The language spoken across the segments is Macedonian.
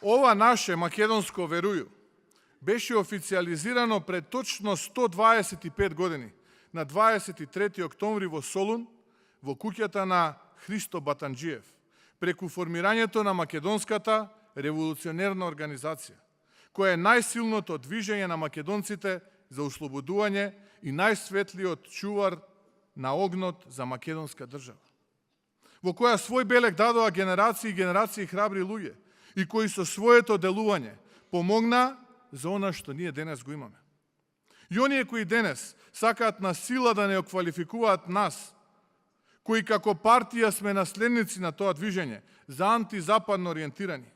Ова наше македонско верују беше официализирано пред точно 125 години, на 23. октомври во Солун, во куќата на Христо Батанџиев, преку формирањето на Македонската револуционерна организација, која е најсилното движење на македонците за ослободување и најсветлиот чувар на огнот за македонска држава, во која свој белег дадоа генерации и генерации храбри луѓе и кои со своето делување помогна за она што ние денес го имаме. И оние кои денес сакаат на сила да не оквалификуваат нас, кои како партија сме наследници на тоа движење, за антизападно ориентирани,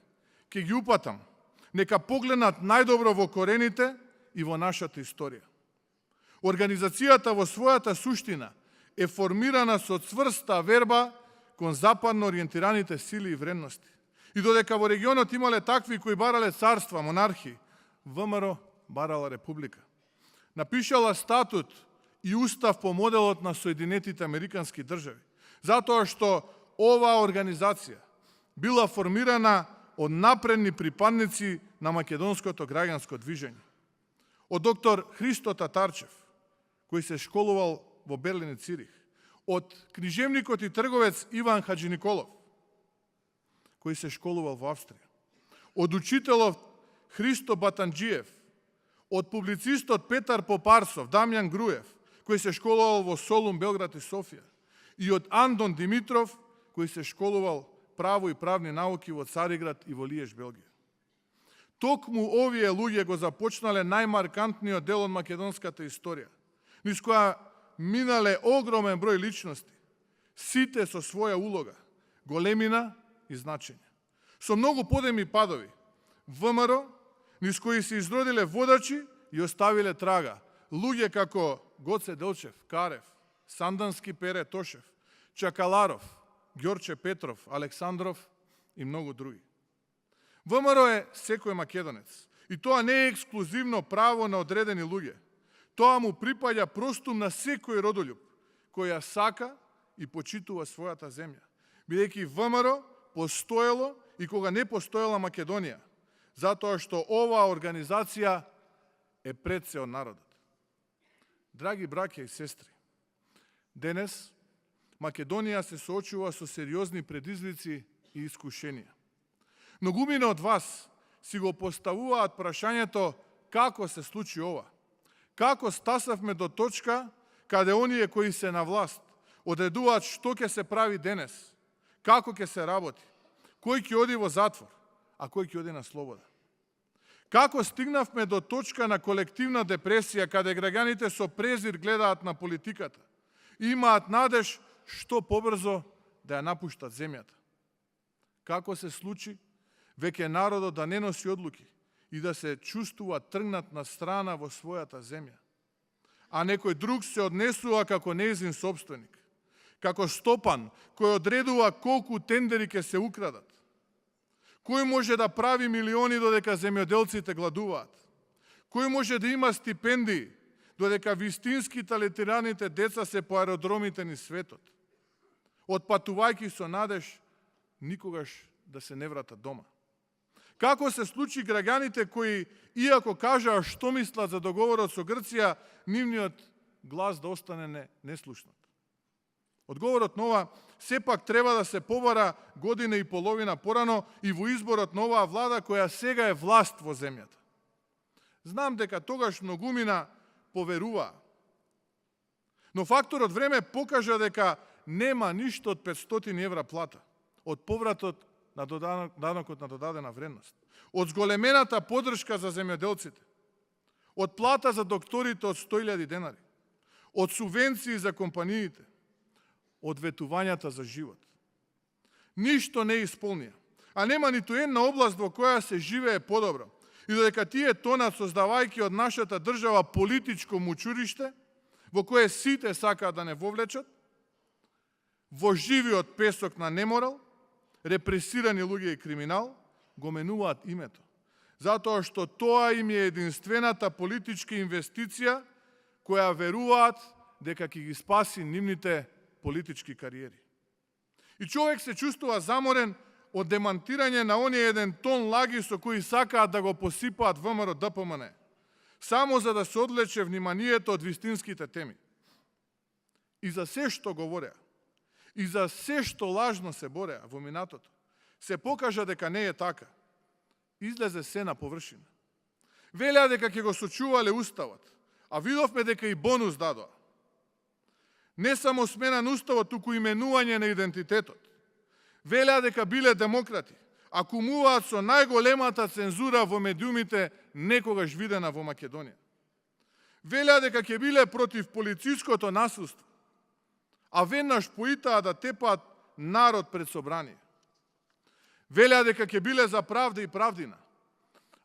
ќе ги упатам, нека погледнат најдобро во корените и во нашата историја. Организацијата во својата суштина е формирана со цврста верба кон западно ориентираните сили и вредности. И додека во регионот имале такви кои барале царства, монархии, ВМРО барала република. Напишала статут и устав по моделот на Соединетите Американски држави, затоа што оваа организација била формирана од напредни припадници на македонското граѓанско движење. Од доктор Христо Татарчев, кој се школувал во Берлин и Цирих, од книжевникот и трговец Иван Хаџиниколов, кој се школувал во Австрија, од учителов Христо Батанџиев, од публицистот Петар Попарсов, Дамјан Груев, кој се школувал во Солун, Белград и Софија, и од Андон Димитров, кој се школувал право и правни науки во Цариград и во Лиеж, Белгија. Токму овие луѓе го започнале најмаркантниот дел од македонската историја, низ која минале огромен број личности, сите со своја улога, големина и значење. Со многу подеми падови, ВМРО, низ кои се изродиле водачи и оставиле трага, луѓе како Гоце Делчев, Карев, Сандански Пере Тошев, Чакаларов, Ѓорче Петров, Александров и многу други. ВМРО е секој македонец и тоа не е ексклузивно право на одредени луѓе. Тоа му припаѓа простум на секој родолюб кој ја сака и почитува својата земја, бидејќи ВМРО постоело и кога не постоела Македонија, затоа што оваа организација е пред се од народот. Драги браќа и сестри, денес Македонија се соочува со сериозни предизвици и искушенија. Многумина од вас си го поставуваат прашањето како се случи ова? Како стасавме до точка каде оние кои се на власт одредуваат што ќе се прави денес, како ќе се работи, кој ќе оди во затвор, а кој ќе оди на слобода? Како стигнавме до точка на колективна депресија каде граѓаните со презир гледаат на политиката и имаат надеж што побрзо да ја напуштат земјата? Како се случи веќе народот да не носи одлуки и да се чувствува тргнат на страна во својата земја, а некој друг се однесува како нејзин сопственик, како стопан кој одредува колку тендери ќе се украдат, кој може да прави милиони додека земјоделците гладуваат, кој може да има стипендии додека вистински талентираните деца се по аеродромите низ светот, отпатувајќи со надеж никогаш да се не вратат дома. Како се случи граѓаните кои, иако кажаа што мислат за договорот со Грција, нивниот глас да остане неслушнат? Одговорот на ова сепак треба да се побара година и половина порано и во изборот на оваа влада која сега е власт во земјата. Знам дека тогаш многумина поверуваа, но факторот време покажа дека нема ништо од 500 евра плата, од повратот на данокот на додадена вредност, од зголемената поддршка за земјоделците, од плата за докторите од 100.000 денари, од субвенции за компаниите, од ветувањата за живот. Ништо не исполнија, а нема ниту една област во која се живее подобро. И додека тие тонат создавајќи од нашата држава политичко мучуриште, во кое сите сакаат да не вовлечат, во живиот песок на неморал, репресирани луѓе и криминал, го менуваат името. Затоа што тоа им е единствената политичка инвестиција која веруваат дека ќе ги спаси нивните политички кариери. И човек се чувствува заморен од демантирање на оние еден тон лаги со кои сакаат да го посипаат ВМРО ДПМН, само за да се одлече вниманието од вистинските теми. И за се што говореа, и за се што лажно се бореа во минатото, се покажа дека не е така. Излезе се на површина. Велеа дека ќе го сочувале уставот, а видовме дека и бонус дадоа. Не само смена на уставот, туку именување на идентитетот. Велеа дека биле демократи, а кумуваат со најголемата цензура во медиумите некогаш видена во Македонија. Велеа дека ќе биле против полициското насилство, а веднаш поитаа да тепаат народ пред собрание. Велеа дека ќе биле за правда и правдина,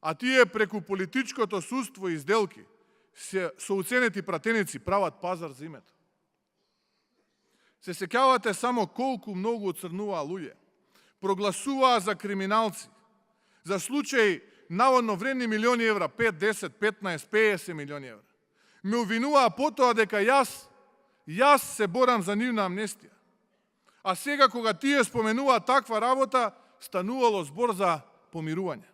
а тие преку политичкото судство и сделки се соуценети пратеници прават пазар за името. Се сеќавате само колку многу оцрнуваа луѓе, прогласуваа за криминалци, за случаи наводно вредни милиони евра, 5, 10, 15, 50 милиони евра. Ме обвинуваа потоа дека јас се борам за нивна амнестија. А сега кога тие споменуваат таква работа, станувало збор за помирување.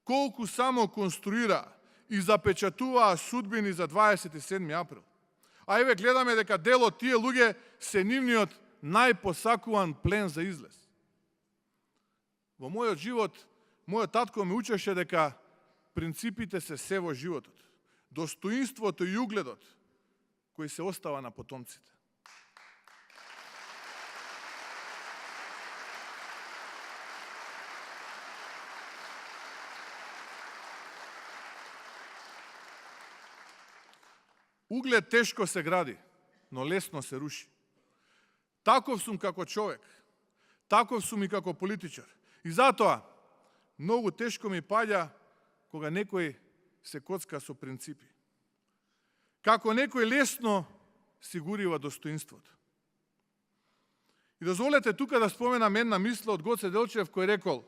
Колку само конструира и запечатуваа судбини за 27 април. А еве гледаме дека дел од тие луѓе се нивниот најпосакуван плен за излез. Во мојот живот, мојот татко ме учеше дека принципите се во животот. Достоинството и угледот кој се остава на потомците. Углед тешко се гради, но лесно се руши. Таков сум како човек, таков сум и како политичар. И затоа, многу тешко ми паѓа кога некој се коцка со принципи. Како некој лесно си гурива достоинството. И дозволете тука да споменам една мисла од Гоце Делчев кој рекол: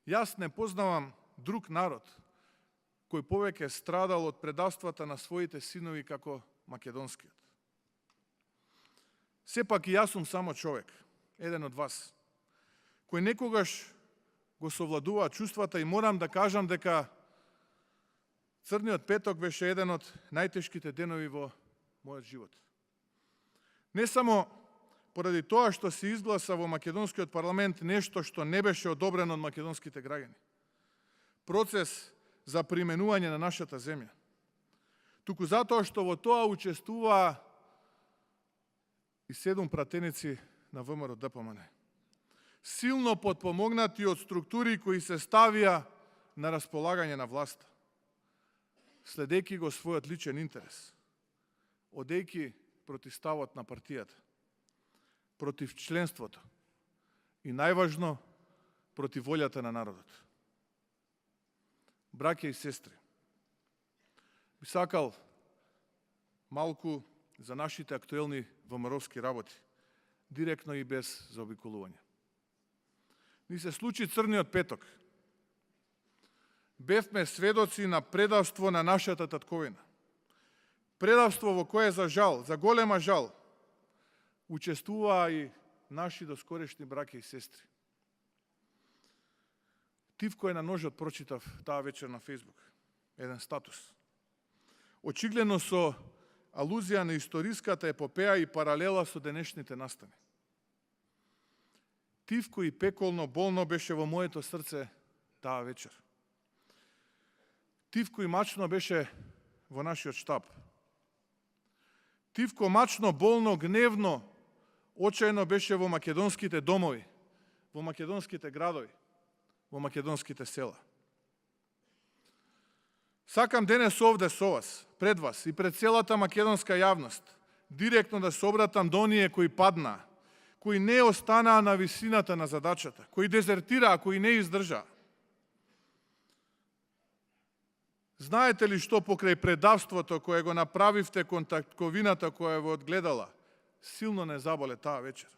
јас не познавам друг народ кој повеќе страдал од предавствата на своите синови како македонскиот. Сепак и јас сум само човек, еден од вас, кој некогаш го совладува чувствата и морам да кажам дека Црниот петок беше еден од најтешките денови во мојот живот. Не само поради тоа што се изгласа во македонскиот парламент нешто што не беше одобрено од македонските граѓани. Процес за применување на нашата земја. Туку затоа што во тоа учествуваа и 7 пратеници на ВМРО ДПМН. Силно потпомогнати од структури кои се ставија на располагање на власта, следејќи го својот личен интерес, одејќи против ставот на партијата, против членството и најважно против волјата на народот. Браќа и сестри, би сакал малку за нашите актуелни ВМРО-вски работи, директно и без заобиколување. Ни се случи Црниот петок. Бевме сведоци на предавство на нашата татковина. Предавство во кое за жал, за голема жал, учествуваа и наши доскорешни браќа и сестри. Тивко е на ножот прочитав таа вечер на Фејсбук. Еден статус. Очигледно со алузија на историската епопеја и паралела со денешните настани. Тивко и пеколно болно беше во моето срце таа вечер. Тивко и мачно беше во нашиот штаб. Тивко мачно, болно, гневно, очајно беше во македонските домови, во македонските градови, во македонските села. Сакам денес овде со вас, пред вас и пред целата македонска јавност, директно да се обратам до оние кои паднаа, кои не останаа на висината на задачата, кои дезертираа, кои не издржаа. Знаете ли што покрај предавството кое го направивте кон татковината која во одгледала, силно не заболе таа вечер?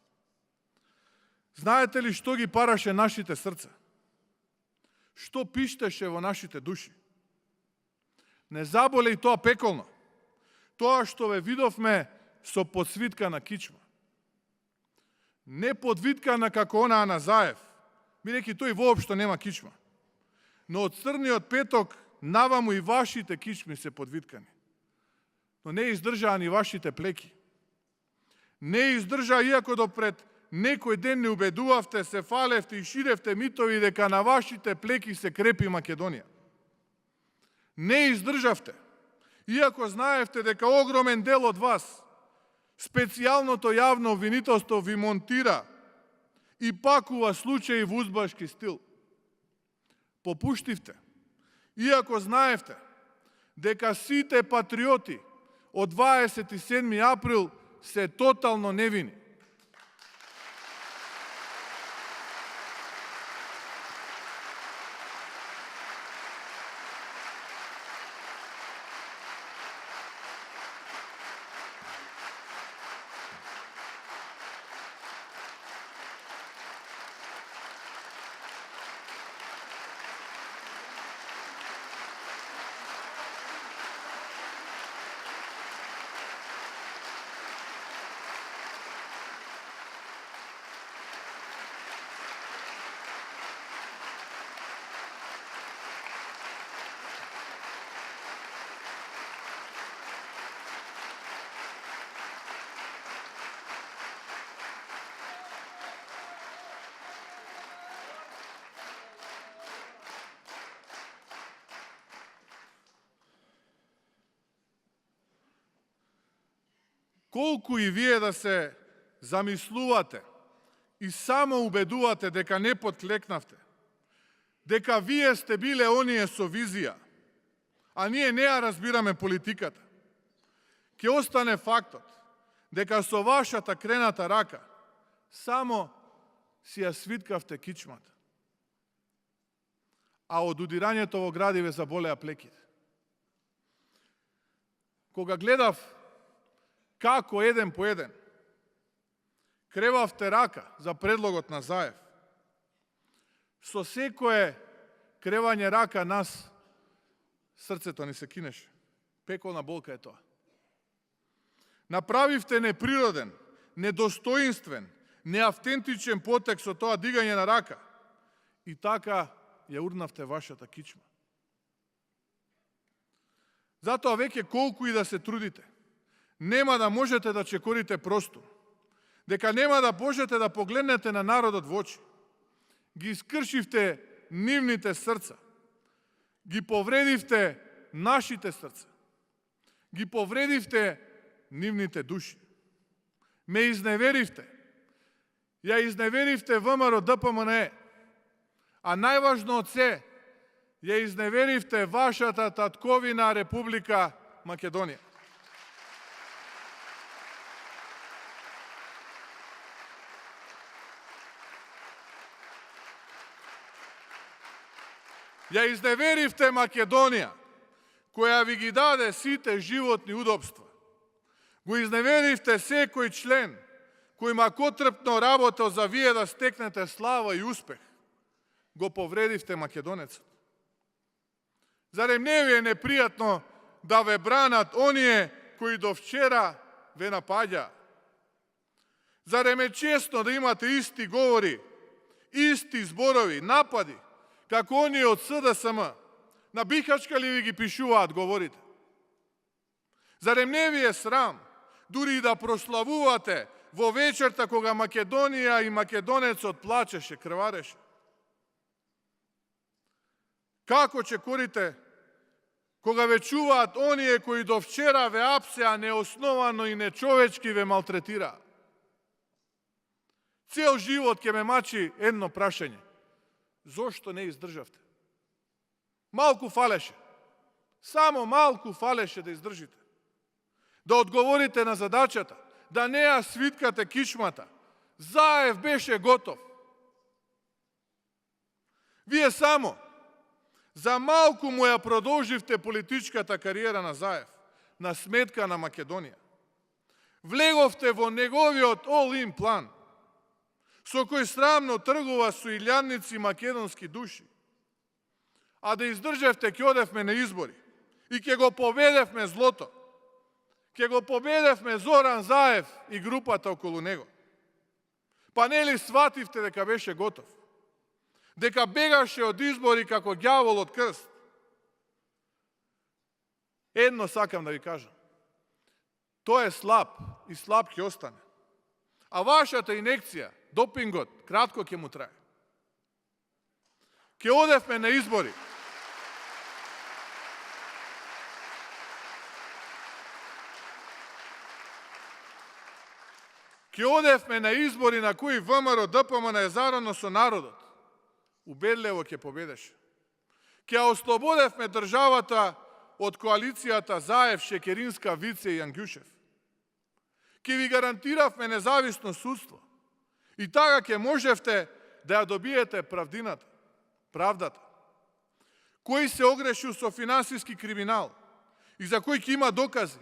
Знаете ли што ги параше нашите срца? Што пиштеше во нашите души? Не заболе и тоа пеколно. Тоа што ве видовме со подсвитка на кичма. не подвиткана како онаа на Заев, бидејќи тој воопшто нема кичма. Но од црниот петок наваму и вашите кичми се подвиткани. Но не издржаа ни вашите плеки. Не издржа, иако допред некој ден не убедувавте, се фалевте и ширевте митови дека на вашите плеки се крепи Македонија. Не издржавте, иако знаевте дека огромен дел од вас специјалното јавно обвинителство ви монтира и пакува случаи во узбашки стил. Попуштивте, иако знаевте дека сите патриоти од 27. април се тотално невини. Колку и вие да се замислувате и само убедувате дека не подклекнавте, дека вие сте биле оние со визија, а ние не ја разбираме политиката, ќе остане фактот дека со вашата крената рака само си ја свиткавте кичмата, а од удирањето во градиве заболеа плеките. Кога гледав како еден по еден кревавте рака за предлогот на Заев, со секое кревање рака нас срцето ни се кинеше. Пеколна болка е тоа. Направивте неприроден, недостоинствен, неавтентичен потек со тоа дигање на рака и така ја урнавте вашата кичма. Затоа веќе колку и да се трудите, нема да можете да чекорите простор, дека нема да можете да погледнете на народот во очи. Ги искршивте нивните срца, ги повредивте нашите срца, ги повредивте нивните души. Ме изневеривте, ја изневеривте ВМРО ДПМНЕ, а најважно од се, ја изневеривте вашата татковина Република Македонија. Ја изневеривте Македонија, која ви ги даде сите животни удобства. Го изневеривте секој член кој макотрпно работел за вие да стекнете слава и успех. Го повредивте македонецот. Зарем не ви е непријатно да ве бранат оние кои до вчера ве напаѓа? Зарем е честно да имате исти говори, исти зборови, напади, како оние од СДСМ? На Бихачка ли ви ги пишуваат говорите? Зарем не ви е срам дури и да прославувате во вечерта кога Македонија и македонецот плачеше, крвареше? Како чекорите кога ве чуваат оние кои до вчера ве апсеа неосновано и нечовечки ве малтретира? Цел живот ќе ме мачи едно прашање. Зошто не издржавте? Малку фалеше. Само малку фалеше да издржите. Да одговорите на задачата, да не ја свиткате кичмата. Заев беше готов. Вие само за малку му ја продолживте политичката кариера на Заев, на сметка на Македонија. Влеговте во неговиот all-in план, со кој срамно тргува со илјадници македонски души. А да издржевте, ќе одевме на избори и ќе го победевме злото. Ќе го победевме Зоран Заев и групата околу него. Па нели свативте дека беше готов? Дека бегаше од избори како ѓавол од крст? Едно сакам да ви кажам. Тој е слаб и слаб ќе остане. А вашата инекција, допингот, кратко ќе му трае. Ќе одевме на избори. Ќе одевме на избори на кои ВМРО ДПМН е заедно со народот. Убедливо ќе победеше. Ќе ослободевме државата од коалицијата Заев, Шекеринска, Вице и Јангјушев. Ќе ви гарантиравме независно судство. И така ќе можевте да ја добиете правдата. Кој се огрешил со финансиски криминал и за кој ќе има докази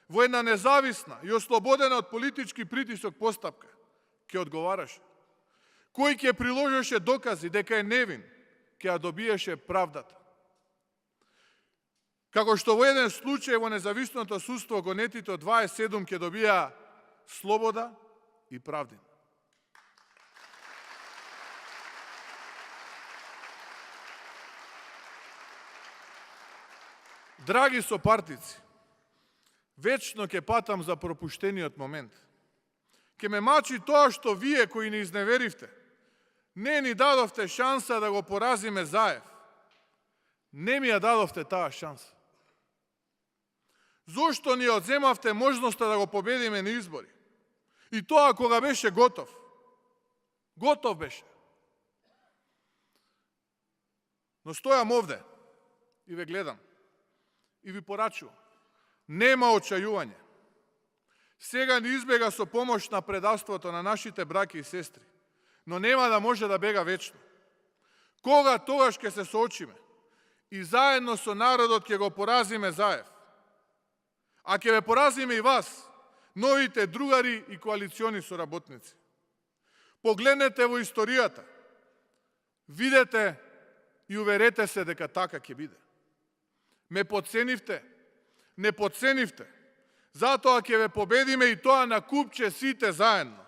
во една независна и ослободена од политички притисок постапка, ќе одговараше. Кој ќе приложеше докази дека е невин, ќе ја добиеше правдата. Како што во еден случај во независното судство гонетите од 27 ќе добија слобода и правдин. Драги сопартици, вечно ќе патам за пропуштениот момент. Ке ме мачи тоа што вие кои не изневеривте, не ни дадовте шанса да го поразиме Заев. Не ми ја дадовте таа шанса. Зошто ни одземавте можноста да го победиме на избори? И тоа кога беше готов. Готов беше. Но стојам овде и ве гледам и ви порачувам. Нема очајување. Сега ни избега со помош на предавството на нашите браќи и сестри, но нема да може да бега вечно. Кога тогаш ќе се соочиме и заедно со народот ќе го поразиме Заев, а ќе ве поразиме и вас, новите другари и коалициони соработници. Погледнете во историјата, видете и уверете се дека така ќе биде. Ме подценивте, не подценивте, затоа ќе ве победиме и тоа на купче сите заедно.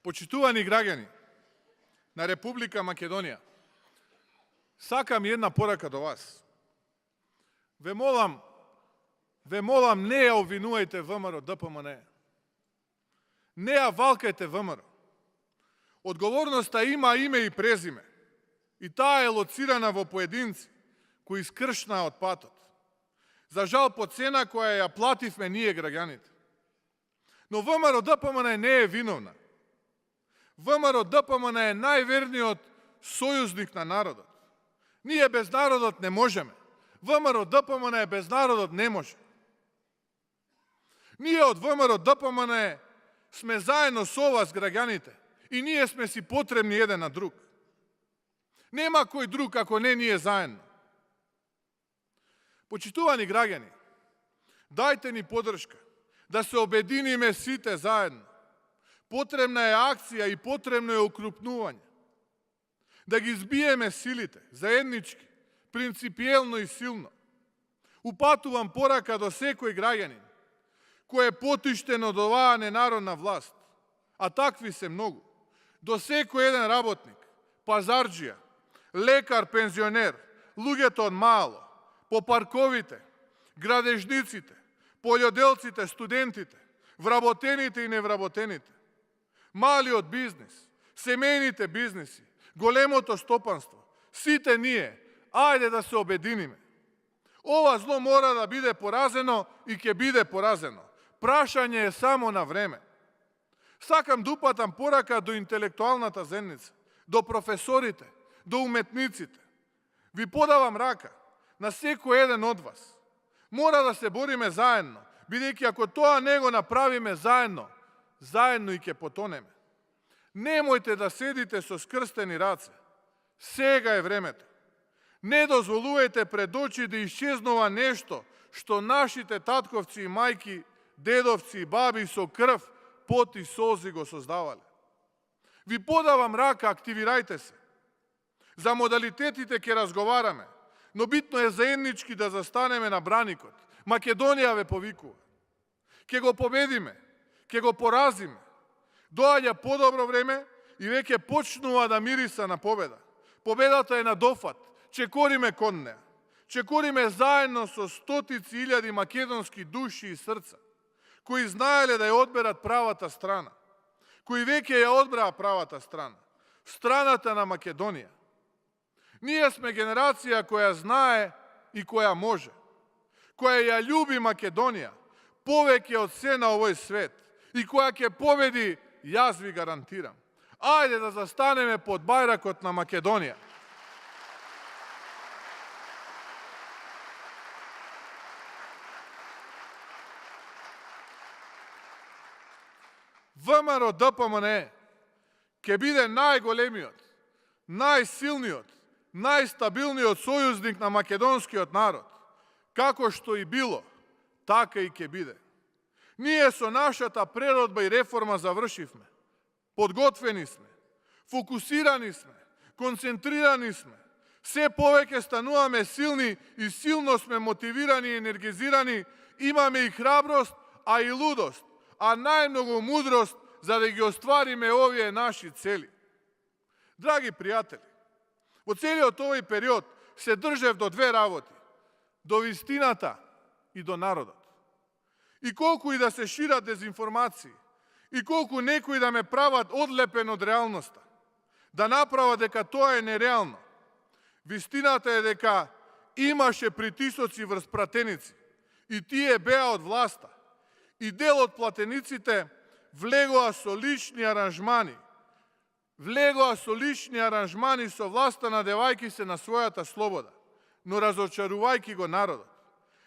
Почитувани граѓани на Република Македонија, сакам една порака до вас. Ве молам, не ја обвинувајте ВМРО ДПМН. Не ја валкајте ВМРО. Одговорноста има име и презиме. И таа е лоцирана во поединци кои скршнаа од патот. За жал по цена која ја плативме ние граѓаните. Но ВМРО ДПМН не е виновна. ВМРО ДПМН е најверниот сојузник на народот. Ние без народот не можеме. ВМРО ДПМН е без народот не може. Ние од ВМРО ДПМН сме заедно со вас, граѓаните, и ние сме си потребни еден на друг. Нема кој друг ако не ние заедно. Почитувани граѓани, дајте ни подршка да се обединиме сите заедно. Потребна е акција и потребно е укрупнување. Да ги збиеме силите, заеднички, принципиелно и силно. Упатувам порака до секој граѓанин, кој е потиштен од оваа ненародна власт, а такви се многу. До секој еден работник, пазарџија, лекар, пензионер, луѓето од мало, по парковите, градежниците, пољоделците, студентите, вработените и невработените, малиот бизнис, семејните бизниси, големото стопанство, сите ние, ајде да се обединиме. Ова зло мора да биде поразено и ќе биде поразено. Прашање е само на време. Сакам да упатам порака до интелектуалната земница, до професорите, до уметниците. Ви подавам рака на секој еден од вас. Мора да се бориме заедно, бидејќи ако тоа не го направиме заедно, заедно и ќе потонеме. Немојте да седите со скрстени раце. Сега е времето. Не дозволувајте пред очи да исчезнува нешто што нашите татковци и мајки, дедовци и баби со крв, пот и солзи го создавале. Ви подавам рака, активирајте се. За модалитетите ќе разговараме, но битно е заеднички да застанеме на браникот. Македонија ве повикува. Ќе го победиме, ќе го поразиме. Доаѓа подобро време и веќе почнува да мириса на победа. Победата е на дофат, чекориме кон неа. Чекориме заедно со стотици илјади македонски души и срца, кои знаеле да ја одберат правата страна, кои веќе ја одбраа правата страна, страната на Македонија. Ние сме генерација која знае и која може, која ја љуби Македонија повеќе од се на овој свет и која ќе победи, јас ви гарантирам. Ајде да застанеме под бајракот на Македонија. ВМРО ДПМНЕ ќе биде најголемиот, најсилниот, најстабилниот сојузник на македонскиот народ. Како што и било, така и ќе биде. Ние со нашата преродба и реформа завршивме. Подготвени сме, фокусирани сме, концентрирани сме. Се повеќе стануваме силни и силно сме мотивирани и енергизирани. Имаме и храброст, а и лудост, а најмногу мудрост за да ги оствариме овие наши цели. Драги пријатели, во целиот овој период се држев до две работи: до вистината и до народот. И колку и да се шират дезинформации, и колку некои да ме прават одлепен од реалноста, да направат дека тоа е нереално, вистината е дека имаше притисоци врз пратеници и тие беа од власта. И дел од платениците влегоа со лични аранжмани. Влегоа со лични аранжмани со власта надевајки се на својата слобода, но разочарувајки го народот.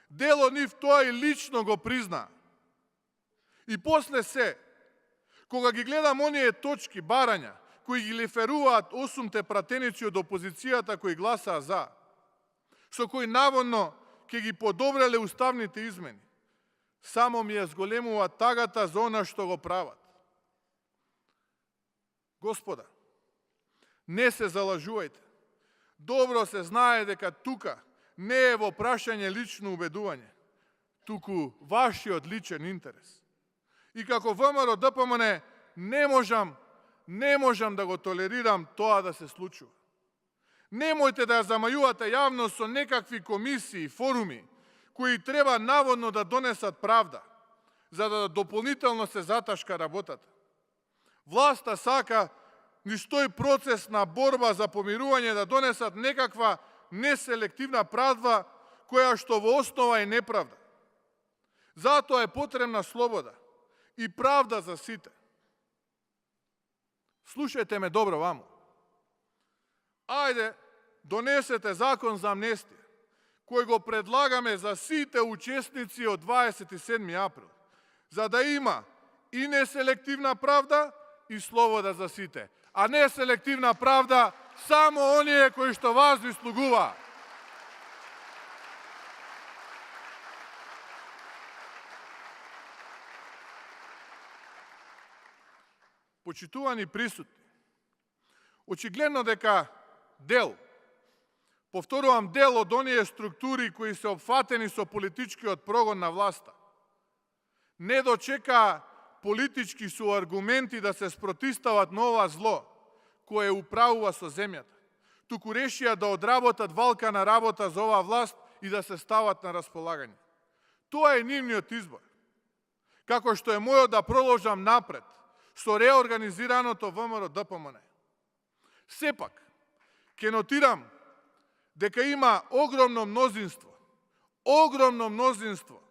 Дел од нив тоа и лично го признаа. И после се, кога ги гледам оние точки, барања, кои ги лиферуваат 8 пратеници од опозицијата кои гласаа за, со кои наводно ќе ги подобреле уставните измени, само ми ја зголемува тагата за она што го прават. Господа, не се залажувајте. Добро се знае дека тука не е во прашање лично убедување, туку вашиот личен интерес. И како ВМРО ДПМНЕ не можам да го толерирам тоа да се случува. Немојте да ја замајувате јавност со некакви комисии, форуми, кои треба наводно да донесат правда, за да дополнително се заташка работата. Власта сака низ тој процес на борба за помирување да донесат некаква неселективна правда, која што во основа е неправда. Затоа е потребна слобода и правда за сите. Слушајте ме добро ваму. Ајде, донесете закон за амнестија, кој го предлагаме за сите учесници од 27. април, за да има и неселективна правда и слобода за сите, а не селективна правда само оние кои што вас ви слугуваат. Почитувани присутни, очигледно дека повторувам, дел од оние структури кои се опфатени со политичкиот прогон на власта, не дочека политички со аргументи да се спротистават на ова зло, кое управува со земјата, туку решија да одработат валкана работа за оваа власт и да се стават на располагање. Тоа е нивниот избор. Како што е мојот да продолжам напред со реорганизираното ВМРО ДПМНЕ. Сепак, ќе нотирам дека има огромно мнозинство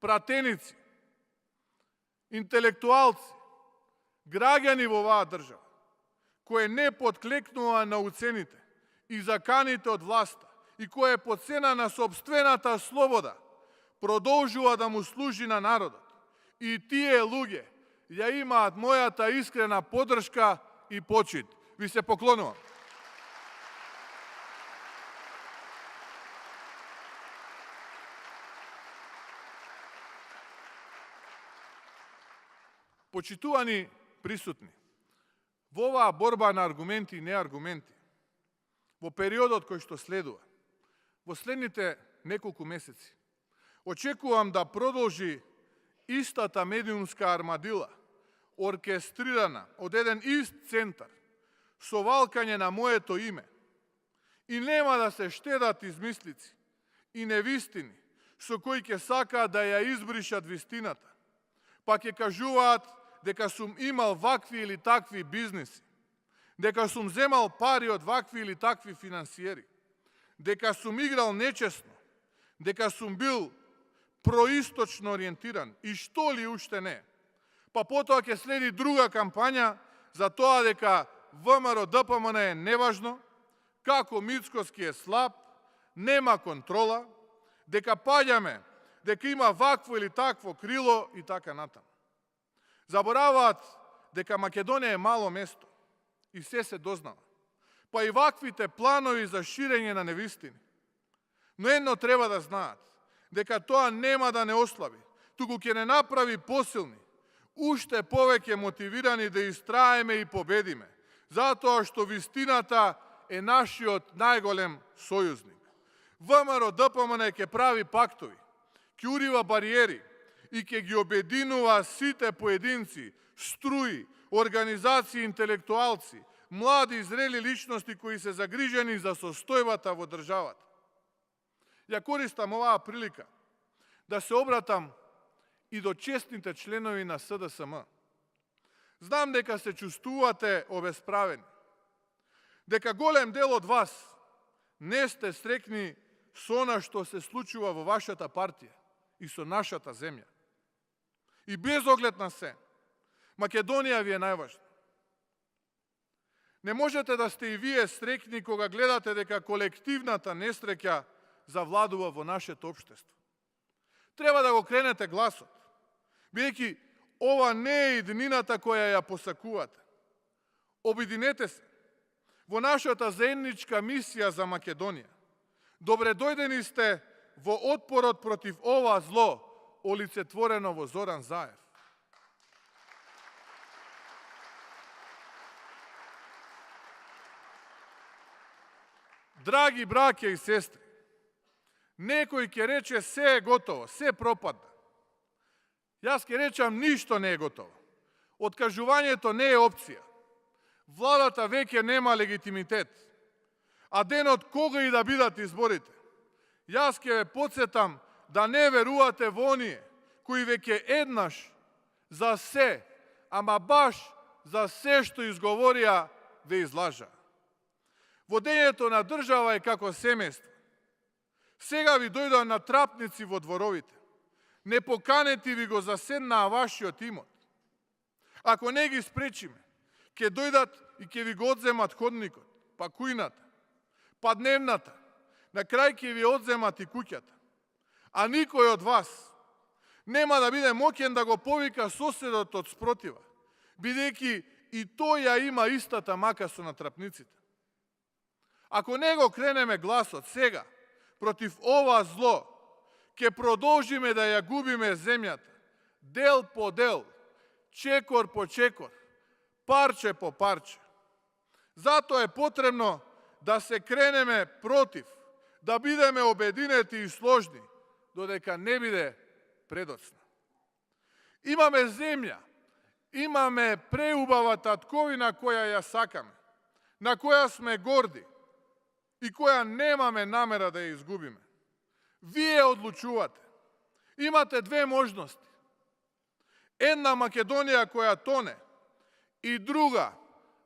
пратеници, интелектуалци, граѓани во оваа држава, кои не подклекнува на уцените и заканите од власта и кој по цена на собствената слобода продолжува да му служи на народот. И тие луѓе ја имаат мојата искрена поддршка и почит. Ви се поклонувам. Почитувани присутни, во оваа борба на аргументи и неаргументи, во периодот кој што следува, во следните неколку месеци, очекувам да продолжи истата медиумска армадила, оркестрирана од еден ист центар, со валкање на моето име. И нема да се штедат измислици и невистини со кои ќе сакаат да ја избришат вистината, па ќе кажуваат дека сум имал вакви или такви бизнеси, дека сум земал пари од вакви или такви финансиери, дека сум играл нечесно, дека сум бил происточно ориентиран и што ли уште не. Па потоа ќе следи друга кампања за тоа дека ВМРО ДПМН е неважно, како Мицкоски е слаб, нема контрола, дека паѓаме, дека има вакво или такво крило и така натаму. Забораваат дека Македонија е мало место и се дознава. Па и ваквите планови за ширење на невистини. Но едно треба да знаат, дека тоа нема да не ослаби, туку ќе не направи посилни, уште повеќе мотивирани да истраеме и победиме, затоа што вистината е нашиот најголем сојузник. ВМРО ДПМН ќе прави пактови, ќе урива бариери и ќе ги обединува сите поединци, струи, организации, интелектуалци, млади и зрели личности кои се загрижени за состојбата во државата. Ја користам оваа прилика да се обратам и до честните членови на СДСМ. Знам дека се чувствувате обесправени, дека голем дел од вас не сте срекни со она што се случува во вашата партија и со нашата земја. И без оглед на се, Македонија ви е најважна. Не можете да сте и вие срекни кога гледате дека колективната несреќа завладува во нашето општество. Треба да го кренете гласот, бидејќи ова не е иднината која ја посакувате. Обединете се во нашата заедничка мисија за Македонија. Добре дојдени сте во отпорот против ова зло, олицетворено во Зоран Заев. Драги браќа и сестри, некој ќе рече се е готово, се пропадна. Јас ќе речам ништо не е готово. Откажувањето не е опција. Владата веќе нема легитимитет. А денот кога и да бидат изборите, јас ќе ве подсетам да не верувате во оние кои веќе еднаш за се, ама баш за се што изговорија, ве излажа. Водењето на држава е како семејство. Сега ви дојдоа на трапници во дворовите. Не поканети ви го заседнаа вашиот имот. Ако не ги спречиме, ќе дојдат и ќе ви го одземат ходникот, па кујната, па дневната, на крај ќе ви одземат и куќата. А никој од вас нема да биде моќен да го повика соседот од спротива, бидејќи и тој ја има истата мака со натрапниците. Ако не го кренеме гласот сега против ова зло, ќе продолжиме да ја губиме земјата, дел по дел, чекор по чекор, парче по парче. Затоа е потребно да се кренеме против, да бидеме обединети и сложни, додека не биде предоцна. Имаме земја, имаме преубава татковина која ја сакаме, на која сме горди и која немаме намера да ја изгубиме. Вие одлучувате. Имате две можности. Една Македонија која тоне и друга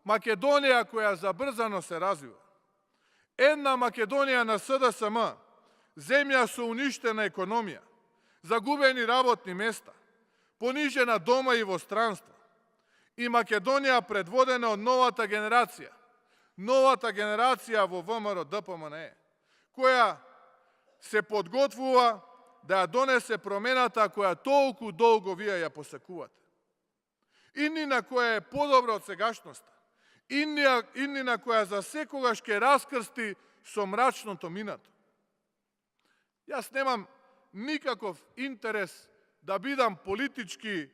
Македонија која забрзано се развива. Една Македонија на СДСМ, земја со уништена економија, загубени работни места, понижена дома и во странство. И Македонија предводена од новата генерација, новата генерација во ВМРО ДПМНЕ, која се подготвува да ја донесе промената која толку долго вие ја посакувате. Иднина која е подобра од сегашноста, иднина која за секогаш ќе раскрсти со мрачното минато. Јас немам никаков интерес да бидам политички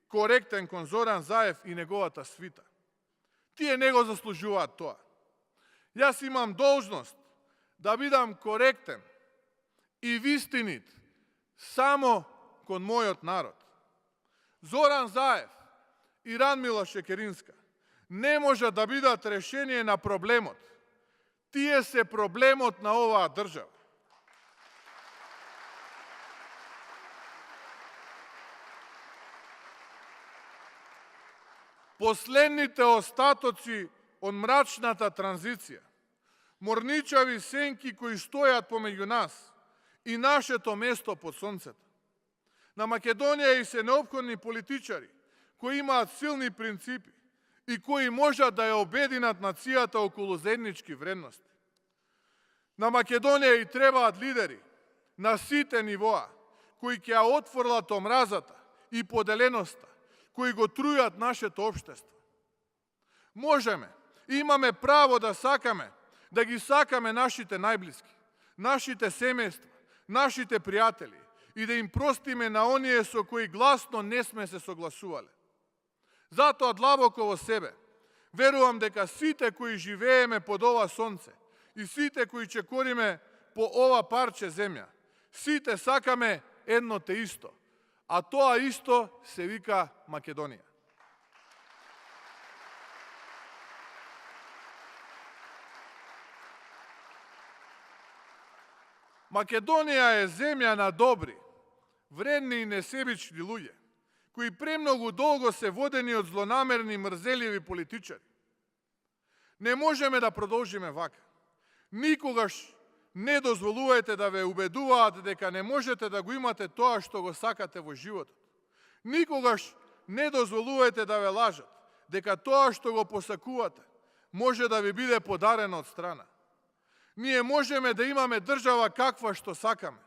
коректен кон Зоран Заев и неговата свита. Тие не го заслужуваат тоа. Јас имам должност да бидам коректен и вистинит само кон мојот народ. Зоран Заев и Радмила Шекеринска не може да бидат решение на проблемот. Тие се проблемот на оваа држава. Последните остатоци од мрачната транзиција, морничави сенки кои стојат помеѓу нас и нашето место под сонцето. На Македонија и се неопходни политичари кои имаат силни принципи и кои можат да ја обединат нацијата околу заеднички вредности. На Македонија и требаат лидери на сите нивоа кои ќе ја отфрлат омразата и поделеноста кои го трујат нашето општество. Можеме, имаме право да сакаме, да ги сакаме нашите најблиски, нашите семејства, нашите пријатели и да им простиме на оние со кои гласно не сме се согласувале. Затоа длабоко во себе верувам дека сите кои живееме под ова сонце и сите кои чекориме по ова парче земја, сите сакаме едно те исто, а тоа исто се вика Македонија. Македонија е земја на добри, вредни и несебични луѓе, кои премногу долго се водени од злонамерни мрзеливи политичари. Не можеме да продолжиме вака. Никогаш не дозволувајте да ве убедуваат дека не можете да го имате тоа што го сакате во животот. Никогаш не дозволувајте да ве лажат дека тоа што го посакувате може да ви биде подарено од страна. Ние можеме да имаме држава каква што сакаме,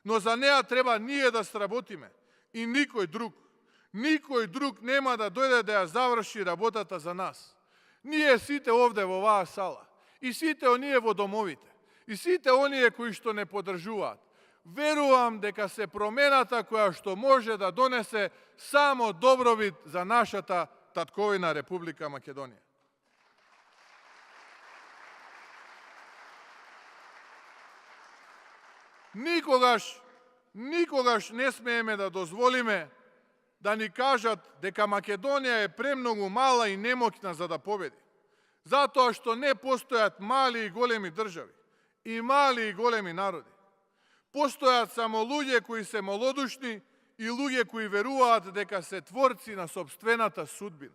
но за неа треба ние да сработиме и никој друг. Никој друг нема да дојде да ја заврши работата за нас. Ние сите овде во оваа сала и сите оние во домовите и сите оние кои што не поддржуваат, верувам дека се промената која што може да донесе само добробит за нашата татковина Република Македонија. Никогаш не смееме да дозволиме да ни кажат дека Македонија е премногу мала и немоќна за да победи. Затоа што не постојат мали и големи држави и мали и големи народи. Постојат само луѓе кои се малодушни и луѓе кои веруваат дека се творци на сопствената судбина.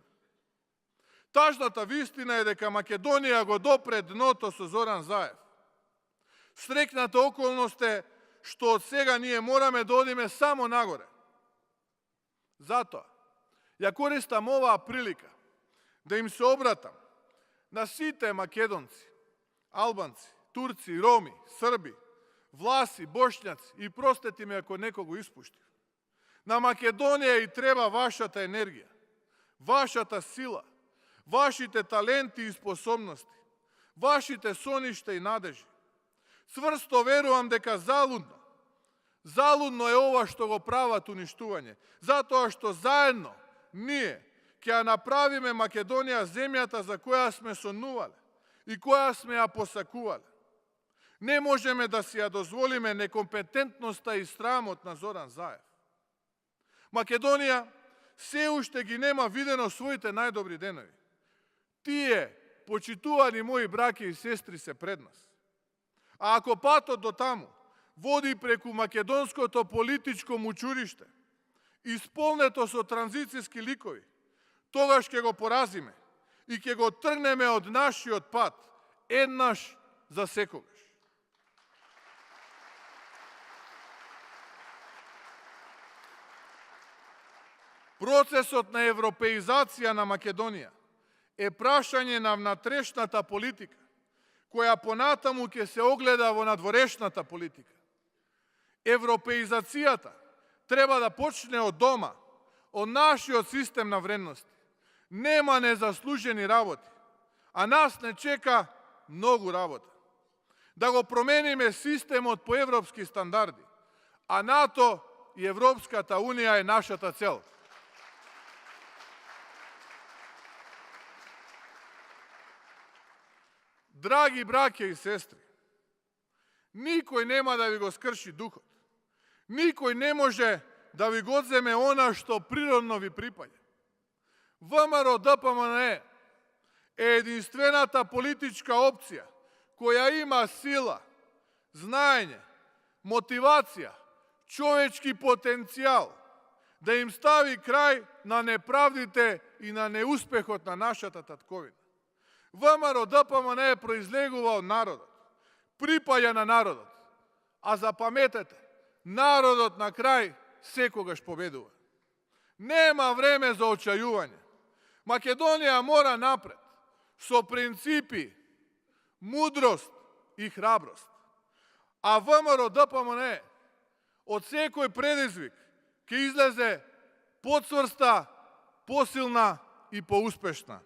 Тажната вистина е дека Македонија го допре дното со Зоран Заев. Срекната околност е што од сега ние мораме да одиме само нагоре. Затоа, ја користам оваа прилика да им се обратам на сите македонци, албанци, турци, роми, срби, власи, бошњаци и простете ми ако некого испуштив. На Македонија и треба вашата енергија, вашата сила, вашите таленти и способности, вашите соништа и надежи. Цврсто верувам дека залудно е ова што го прават уништување, затоа што заедно ние ќе ја направиме Македонија земјата за која сме сонувале и која сме ја посакувале. Не можеме да си ја дозволиме некомпетентноста и срамот на Зоран Заев. Македонија се уште ги нема видено своите најдобри денови. Тие, почитувани мои браќа и сестри, се пред нас. А ако патот до таму води преку македонското политичко мучуриште, исполнето со транзицијски ликови, тогаш ќе го поразиме и ќе го тргнеме од нашиот пат еднаш за секогаш. Процесот на европеизација на Македонија е прашање на внатрешната политика, која понатаму ќе се огледа во надворешната политика. Европеизацијата треба да почне од дома, од нашиот систем на вредности. Нема незаслужени работи, а нас не чека многу работа. Да го промениме системот по европски стандарди, а НАТО и Европската Унија е нашата цел. Драги браќа и сестри, никој нема да ви го скрши духот. Никој не може да ви го одземе она што природно ви припаѓа. ВМРО-ДПМН е единствената политичка опција која има сила, знаење, мотивација, човечки потенцијал да им стави крај на неправдите и на неуспехот на нашата татковина. ВМРО-ДПМН произлегува од народот, припаѓа на народот, а запаметете, народот на крај секогаш победува. Нема време за очајување. Македонија мора напред, со принципи, мудрост и храброст. А ВМРО-ДПМН од секој предизвик ќе излезе поцврста, посилна и поуспешна.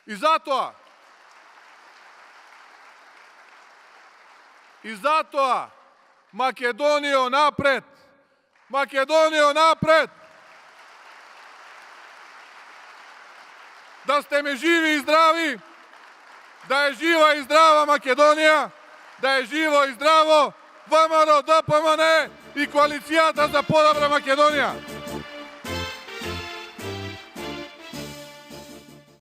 И затоа Македонијо напред! Македонијо напред! Да сте ме живи и здрави, да е жива и здрава Македонија, да е живо и здраво ВМРО-ДПМН и коалицијата за подобра Македонија.